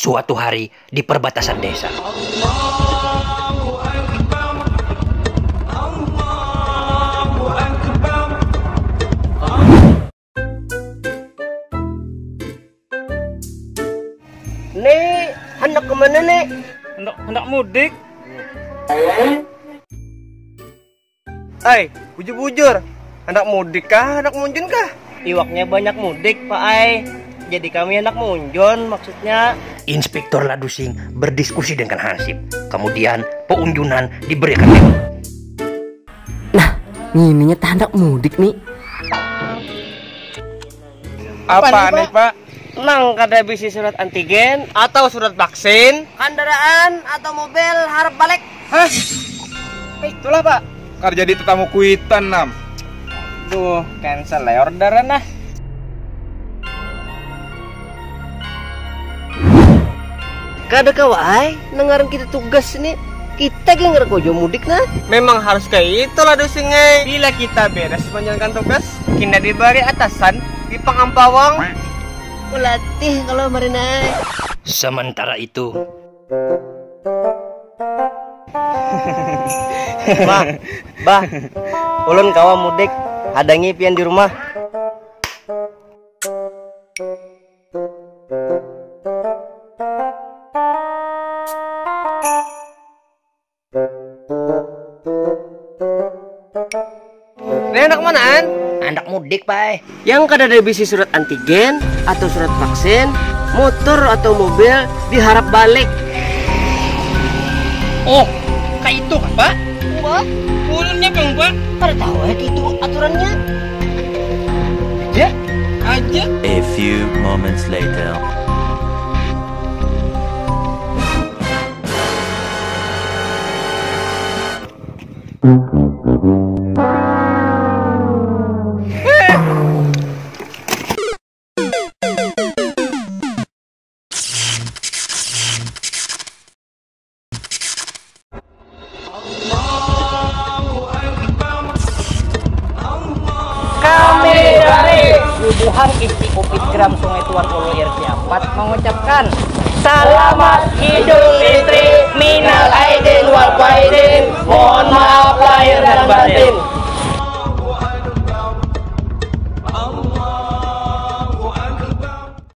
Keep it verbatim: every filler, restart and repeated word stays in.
suatu hari di perbatasan desa. Nek, handak kemana, Nek? Handak, handak mudik. Ai, bujur-bujur. Handak mudik kah, handak munjun kah? Iwaknya banyak mudik, Pak ai. Jadi kami handak munjun, maksudnya. Inspektur Ladusing berdiskusi dengan Hansip. Kemudian, peunjunan diberikan lewat. Nah, ngininya tah handak mudik nih. Apa nih, Pak? Nang kada bisi surat antigen atau surat vaksin, kendaraan atau mobil harap balik. Hah? Itulah, Pak. Kada jadi tetamu kuitan, Nam. Duh, cancel ya orderan nah. Kada kawa ai, nang ngaran kita tugas ni. Kita geng reko jua mudik nah. Memang harus kayak itu lah dosing ai. Bila kita beres menjalankan tugas, kita dibari atasan di pangampawang. Ulatih kalau marina ai. Sementara itu, Bah, bah, ulun kawa mudik, hadangi pian di rumah. Nih anak manaan? Anak mudik, Pak. Yang kada ada bisi surat antigen atau surat vaksin, motor atau mobil diharap balik. Oh, kayak itu, Pak? Wah, ulunnya bang, Pak. Kada tahu ya itu aturannya. Ya? Aja. A few moments later. Kami dari Bubuhan Isti Upit Gram Sungai Tuan Ulu R C empat mengucapkan selamat Idul Fitri.